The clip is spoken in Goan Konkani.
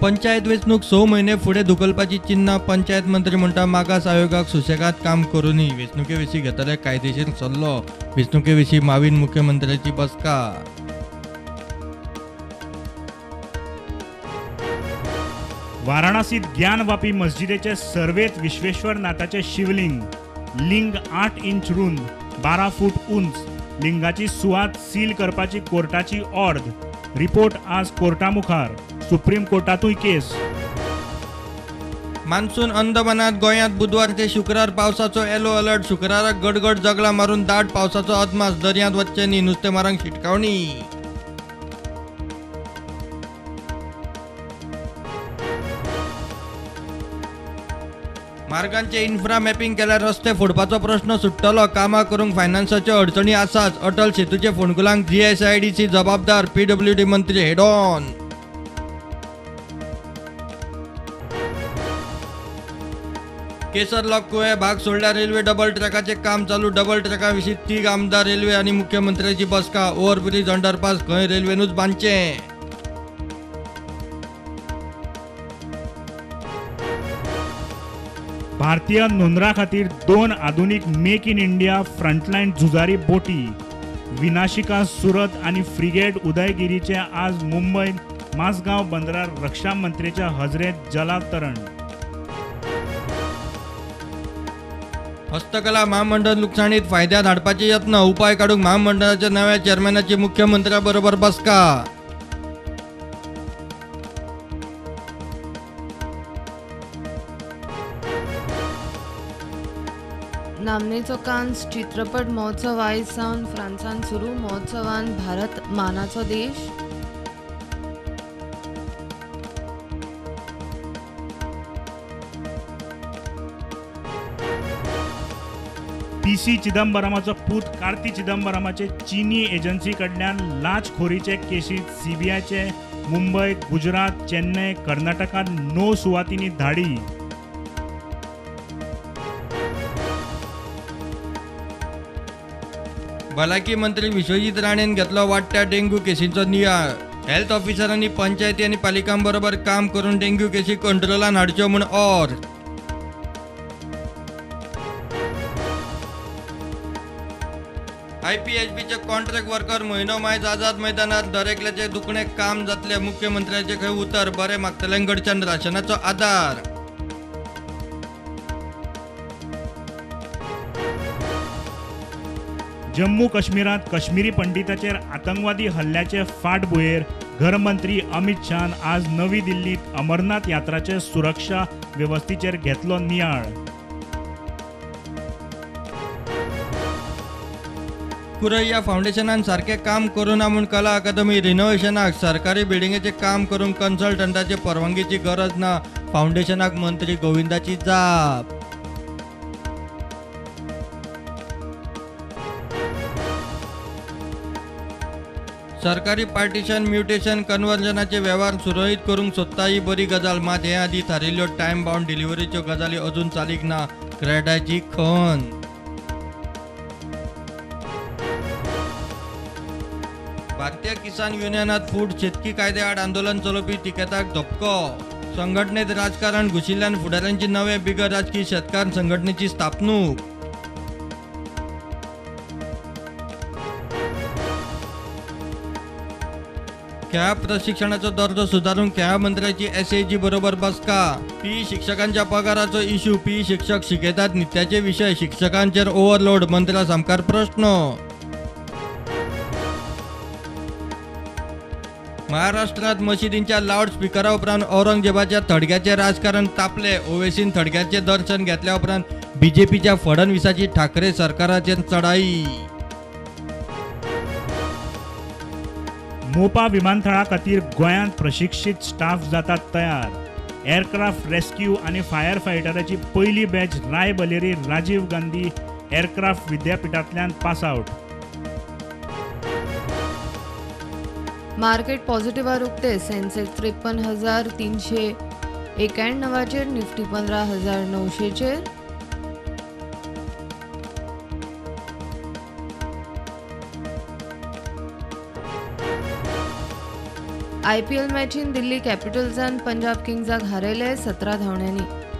पंचायत वेंचणूक 6 म्हयने फुडें धुकलपाची चिन्हां. पंचायत मंत्री म्हणटा मागास आयोगाक सुशेगाद काम करुनी. वेंचणुके विशीं घेतले कायदेशीर सल्लो. वेंचणुके विशीं मावीन मुख्यमंत्र्याची बसका. वाराणसीत ज्ञानवापी मस्जिदेचे सर्वेत विश्वेश्वर नाथाचे शिवलिंग. लिंग 8 इंच रुंद, 12 फूट उंच. लिंगाची सुवात सील करपाची कोर्टाची ऑर्द. रिपोर्ट आज कोर्टा मुखार. सुप्रीम कोर्टातूय केस. मान्सून अंदमानात. गोंयांत बुधवार ते शुक्रार पावसाचो येलो अलर्ट. शुक्राराक गडगड जगला मारून दाट पावसाचो अदमास. दर्यांत वचचें न्ही, नुस्तेमारांक शिटकावणी. मार्गांचे इन्फ्रा मॅपिंग केल्यार रस्ते फोडपाचो प्रश्न सुट्टलो. कामां करूंक फायनान्साच्यो अडचणी आसाच. अटल सेतूचे फोंडकुलांक जीएसआयडीसी जबाबदार. पीडब्ल्यूडी मंत्री हेडॉन. केसर लॉक कुळे भाग सोडल्यार रेल्वे डबल ट्रॅकाचें काम चालू. डबल ट्रॅका विशीं 3 आमदार रेल्वे आनी मुख्यमंत्र्याची बसका. ओव्हरब्रीज अंडरपास खंय रेल्वेनूच बांदचें. भारतीय नोंदरा खातीर 2 आधुनीक मेक इन इंडिया फ्रंटलायन झुजारी बोटी. विनाशिका सुरत आनी फ्रिगेट उदयगिरीचे आज मुंबयत मासगांव बंदरार रक्षा मंत्र्याच्या हजरेंत जलावतरण. हस्तकला महामंडळ लुकसाणीत फायद्यात हाडपाचे यत्न. उपाय काडूंक महामंडळाच्या नव्या चेअरमॅनाची मुख्यमंत्र्या बरोबर बसका. नामनेचो कान्स चित्रपट महोत्सव आयज सावन फ्रांसांत सुरू. महोत्सवान भारत मानाचो देश. पी.सी. चिदंबरमाचो पूत कार्ती चिदंबरमाचे चीनी एजन्सी कडल्यान लाचखोरीचे केशींत सीबीआयचे मुंबय, गुजरात, चेन्नय, कर्नाटकांत 9 सुवातींनी धाडी. भलायकी मंत्री विश्वजीत राणेन घेतलो वाडट्या डेंग्यू केशींचो नियाळ. हेल्थ ऑफिसरांनी पंचायती आनी पालिकां बरोबर काम करून डेंग्यू केशी कंट्रोलान हाडच्यो म्हूण ऑर. आयपीएचबीचे कॉन्ट्रॅक्ट वर्कर म्हयनो मायज आझाद मैदानार दरेकल्याचें दुखणें काम जातलें. मुख्यमंत्र्याचें खंय उतर. बरें मागतल्यांकडच्यान राशनाचो आदार. जम्मू काश्मीरांत काश्मीरी पंडिताचेर आतंकवादी हल्ल्याचे फाटभुंयेर घरमंत्री अमित शाहन आज नवी दिल्लीत अमरनाथ यात्राचे सुरक्षा वेवस्थेचेर घेतलो नियाळ. कुरैया फावंडेशनान सारकें काम करूना म्हूण कला अकादमी रिनोव्हेशनाक सरकारी बिल्डिंगेचें काम करूंक कन्सल्टंटाचे परवानगीची गरज ना. फावंडेशनाक मंत्री गोविंदाची जाप. सरकारी पार्टिशन म्युटेशन कन्वर्जनाचे वेव्हार सुरळीत करूंक सोदता ही बरी गजाल. मात हे आदीं थारिल्ल्यो टायम बावंड डिलिव्हरीच्यो गजाली अजून चालीक ना. क्रेडाची खण. भारतीय किसान युनियनात फूट. शेतकी कायद्या आड आंदोलन चलोवपी टिकेताक धपको. संघटनेत राजकारण घुशिल्ल्यान फुडाऱ्यांची नवे बिगर राजकी शेतकार संघटनेची स्थापणूक. खेळा प्रशिक्षणाचो दर्जो सुदारूंक खेळा मंत्र्याची एसएजी बरोबर बसका. पी शिक्षकांच्या पगाराचो इश्यू. पी शिक्षक शिकयतात नित्याचे विशय. शिक्षकांचेर ओव्हरलोड. मंत्र्या सामकार प्रश्न. महाराष्ट्रात मशिदींच्या लावड स्पिकरा उपरांत औरंगजेबाच्या थडग्याचें राजकारण तापलें. ओवेसीन थडग्याचें दर्शन घेतल्या उपरांत बीजेपीच्या फडणवीसाची ठाकरे सरकाराचेर चढाई. मोपा विमानतळा खातीर गोंयांत प्रशिक्षीत स्टाफ जातात तयार. एअरक्राफ्ट रेस्क्यू आनी फायर फायटराची पयली बॅच रायबरेली राजीव गांधी एअरक्राफ्ट विद्यापीठांतल्यान पास आउट. मार्केट पॉझिटिव्हार उक्ते. सेन्सेक्स 53,391चेर, निफ्टी 15,900चेर. आयपीएल मॅचीन दिल्ली कॅपिटल्सान पंजाब किंग्साक हारयले 17 धांवड्यांनी.